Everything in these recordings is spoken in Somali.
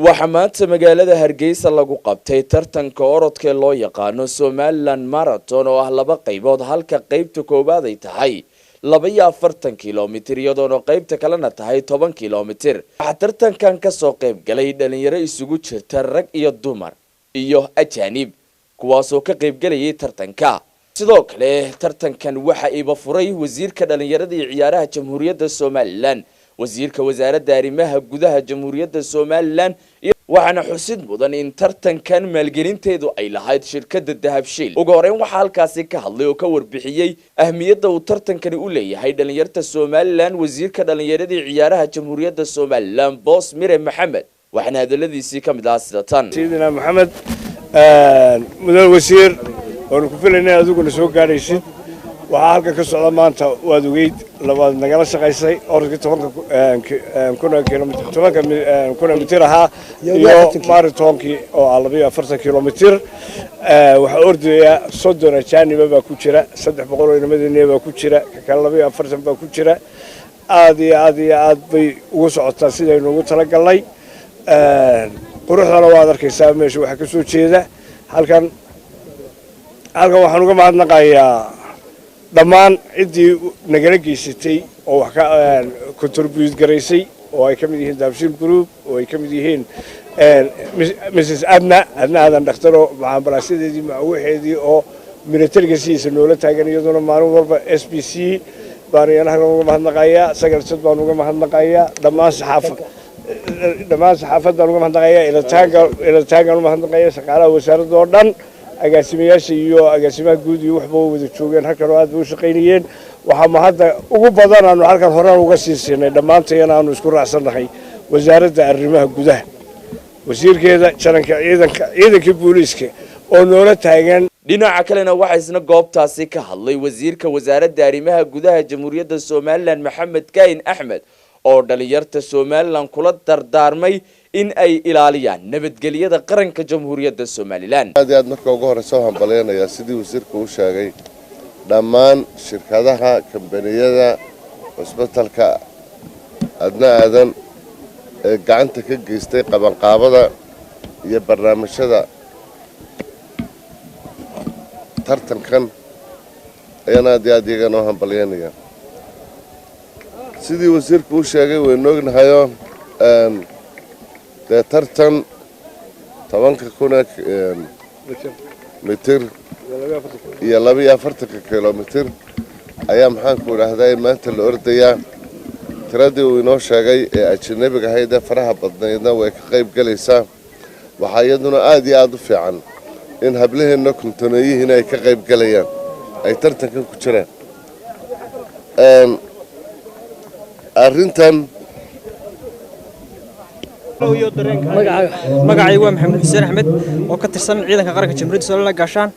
Waxaa maanta magaalada Hargeysa lagu qabtay tartanka orodka ee loo yaqaano Somaliland Marathon, oo ah laba qaybood, halka qaybta koowaad ay tahay 42 kilomitir, iyadoona qaybta kalena tahay 10 kilomitir. Waxaa tartankan kasoo qayb galay dhalinyaro isugu jirta rag iyo dumar iyo ajaanib, kuwaasoo ka qaybgelayay tartanka. Sidoo kale tartankan waxa iba furay wasiirka dhalinyarada iyo ciyaaraha Jamhuuriyadda Somaliland, wasiirka wasaaradda arrimaha gudaha Jamhuuriyadda Somaliland. Waxaana xusid mudan in tartankan maalgelinteedu ay lahayd shirkadda Dahabshiil. Ugu horeyn waxaa halkaasi ka hadlay oo ka warbixiyey ahmiyadda uu tartankani u leeyahay dhalinyarta Somaliland wasiirka dhalinyarada iyo ciyaaraha Jamhuuriyadda Somaliland, Boos Mire Maxamed. Waxaana hadaladiisii ka mid ahaa sida tan. Sayidina Maxamed, mudan wasiir, waanu ku filaynay adiguna soo gaadhaysid. Waxaa halkan ka socda maanta waad ogeyd, labaad nagala shaqaysay orodkii 10-ka kuna kilomitr, 10-ka kuna mitir ahaa iyo marathonkii oo ah 42 kilomitir. Waxaa ordaya 30 ajaaniba baa ku jira, 300 oo inamadeenna baa ku jira, ka kale 42 baa ku jira. Aad iyo aad iyo aad bay ugu socotaa sidaynu ugu talagalnay. Quruxdana waad arkaysaa meesha waxaa ka soo jeeda. Halkan waxaan uga mahadnaqayaa dhammaan ciddii nagala geysatay oo wax ka contribute garaysay, oo ay ka mid yihiin Dahabshiil Group, oo ay ka mid yihiin Mrs Adna, Adna Aadan Dhakhtaro, ambalaansyadeedii macawaxeedii oo militariga sidiisa noola taagan iyaduna maalin walba. SBC baan iyana halkan uga mahadnaqayaa, Sagalsad baan uga mahadnaqayaa, dhammaan saxaafaddaan uga mahadnaqayaa, ilataangaan u mahadnaqaya, shaqaalaha wasaaradda oo dhan, agaasimayaasha iyo agaasimaha guud iyo waxba wada joogeen halkan oo aad bay u shaqaynayeen. Waxaa mahadda ugu badan aanu halkan horaan uga sii siinay dhammaantayana aanu isku raacsannahay wasaaradda arrimaha gudaha, wasiirkeeda, jaranka ciidanka, ciidankii booliiska oo noola taagan. Dhinaca kalena waxaa isna goobtaasi ka hadlay wasiirka wasaaradda arrimaha gudaha Jamhuuriyadda Somaliland, Maxamed Kaahin Axmed, oo dhalinyarta Somaliland kula dardaarmay in ay ilaaliyaan nabadgelyada qaranka Jamhuuriyadda Somaliland. Aad iyo aad marka ugu horeysa waxaan hambalyaynayaa, sidii wasiirka uu sheegay, dhammaan shirkadaha, kambaniyada, cusbitalka Adna Aadan ee gacanta ka geystay qabanqaabada iyo barnaamijyada tartankan ayaan aad iyo aad iyagana u hambalyaynaya. Sidii wasiirka uu sheegay, waynu ognahayoo dee tartan 10-ka kuna mitir iyo 42-ka kilomitir ayaa, maxaanku idhaahdaa, maanta la ordayaa. Tiradii uu inoo sheegay ee ajanabiga ahayd ee faraha badnaydna way ka qayb galaysaa. Waxaa iyaduna aad iyo aada u fiican in hablaheenna kontoneeyihiina ay ka qayb galayaan, ay tartankan ku jiraan arrintan. Magacaygu waa Maxamuud Xuseen Axmed oo ka tirsan ciidanka qaranka Jamhuuriyadda Somaliland Gaashaan.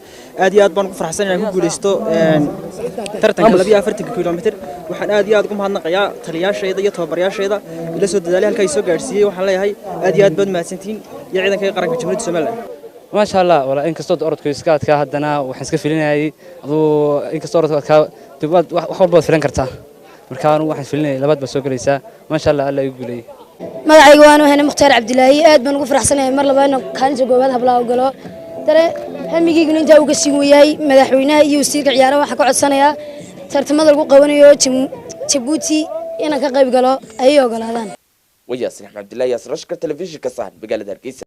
Aad iyo aad baan ugu farxsan inaan ku guuleysto tartanka 42-ka kilomitir. Waxaan aad iyo aad ugu mahadnaqayaa taliyaashayda iyo tababarayaashayda ila soo dadaalay halkaa i soo gaadhsiiyey. Waxaan leeyahay aad iyo aad baad mahadsantihiin iyo ciidanka qaranka Jamhuuriyadda Somaliland. Maasha Allah, walaa inkastoo orodku iska adkaa, haddana waxaan iska filinayay aduu inkastoo orodku adkaa dib waad wax walba waad filan kartaa. Marka anigu waxaan filinayay labaad baa soo gelaysaa. Maasha Allah, Alla igu guuleeyey. Magacayga waan Hane Mukhtaar Cabdilaahi. Aad baan ugu faraxsanahay mar labaad inaan kaalinta koowaad hablaha u galo. Dare hamigiyguna intaa uga sii weyahay. Madaxweynaha iyo wasiirka ciyaaraha waxaa ka codsanayaa tartamada lagu qabanayo Jabuuti inaan ka qayb galo, ayay ogolaadaan. Waa Yaasin Axmed Cabdillahi, Yaasir Rashka, telefishinka Sahan, magaalada Hargeysa.